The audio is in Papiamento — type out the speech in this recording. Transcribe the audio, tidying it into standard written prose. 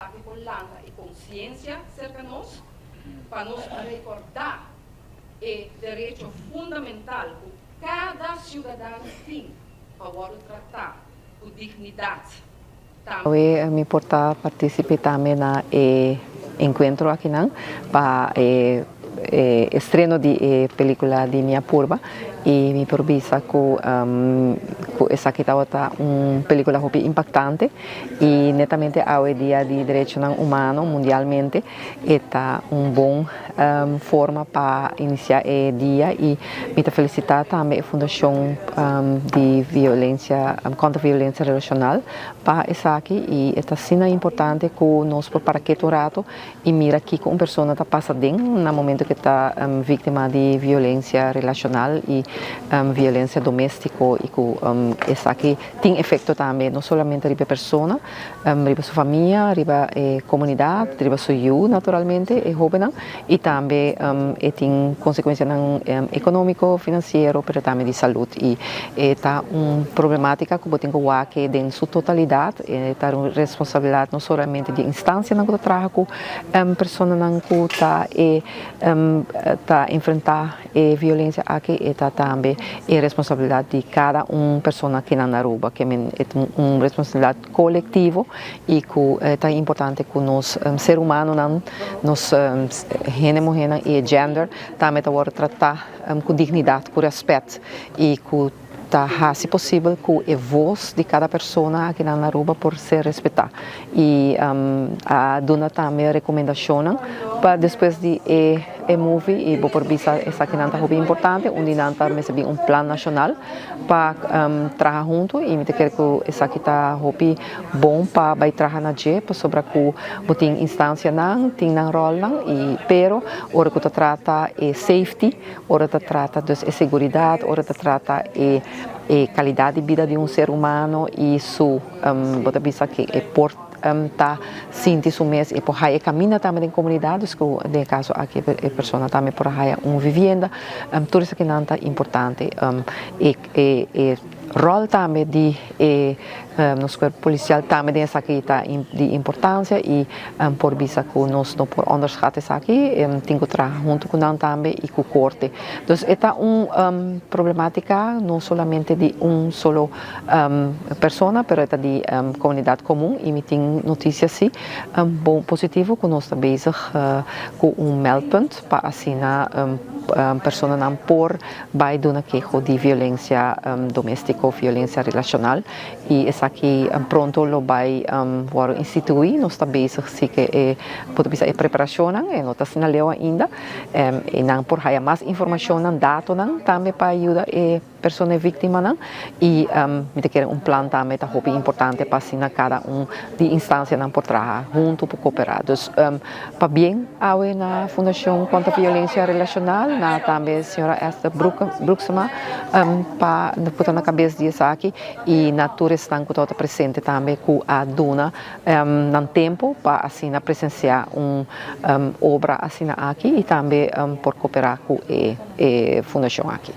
Aki por lanta e konsiensia serka nos pa nos rekordá e derecho fundamental ku kada siudadano tin pa wòrdu tratá ku dignidat. Tambe. Awe mi por ta partisip'é tambe na e enkuentro akinan pa e estreno di e pelikula di Mi a Purba i mi por bisa ku ku esaki tabata un pelikula hopi impaktante. I netamente awe dia di derechonan humano mundialmente e ta un bon forma pa inicia e dia i mi ta felicita tambe e fundacion di violencia contra violencia relacional pa esaki i e ta asina importante cu nos por para ketu un rato i mira kiko un persona ta pasa den na momento ku e ta víktima di violensia relashonal i violensia doméstiko i ku esaki tin efekto tambe no solamente riba e persona, riba su famia, riba e komunidat, riba su yu naturalmente, e hóbennan i tambe e tin konsekuensianan ekonómiko, finansiero pero tambe di salud i e ta un problemátika ku bo tin ku wak den su totalidat. E ta un responsabilidat no solamente di instansianan ku ta traha ku personanan ku ta e ta enfrentá e violensia aki, e ta tambe e responsabilidat di kada un persona kinan na Aruba. Ke men e ta un responsabilidat kolektivo i ku ta importante ku nos ser humanonan, nos hende muhénan i e gender tambe ta wòrdu tratá ku dignidat, ku rèspèt i ku ta hasi posibel ku e vos di kada persona akinan na Aruba por ser respetá i a duna tambe rekomendashonnan pa despues di e e movie i bo por bisa esakinan ta hopi importante. Un di nan ta mester bin un plan nashonal pa traha huntu i mi ta kere ku esaki ta hopi bon pa bai traha na dje pasobra ku bo tin instansianan tin nan ròlnan i pero ora ku ta trata e safety. Ora ta trata dus e seguridat, ora ta trata e e kalidat di bida di un ser humano i su bo ta bisa ke e por ta sinti su mes e por haya e kaminda tambe den komunidat, dus ku den e kaso aki e persona tambe por a haya un vivienda, tur esakinan ta importante. E e e ròl tambe di e nos kuerpo polisial tambe den esaki ta di importansia i por bisa ku nos no por onderschat esaki, tin ku traha huntu ku nan tambe i ku korte. Dus e ta un problematika no solamente di un solo persona pero e ta di komunidat komun i mi tin notisia si bon positivo ku nos ta bezig ku un meldpunt pa asina personanan por bai duna keho di violencia domestico, violencia relacional y esaki pronto lo bai worde institui. Nos ta bezig si ke e por ta bisa e preparacionnan, e no ta asina leu ainda y nan por haya mas informacionnan, datonan tambe pa yuda e persona e victimanan y mi ta kere un plan tambe ta hopi importante pa asina cada un di instancianan por traha hunto por coopera. Dus Pabien awe na Fundacion Contra Violencia Relacional, na tambe señora Esther Broeksema pa puta na cabes di esaki y na tur esnan cu tabata presente tambe cu a duna nan tempo pa asina presencia un obra asina aki y tambe por coopera cu e fundacion aki.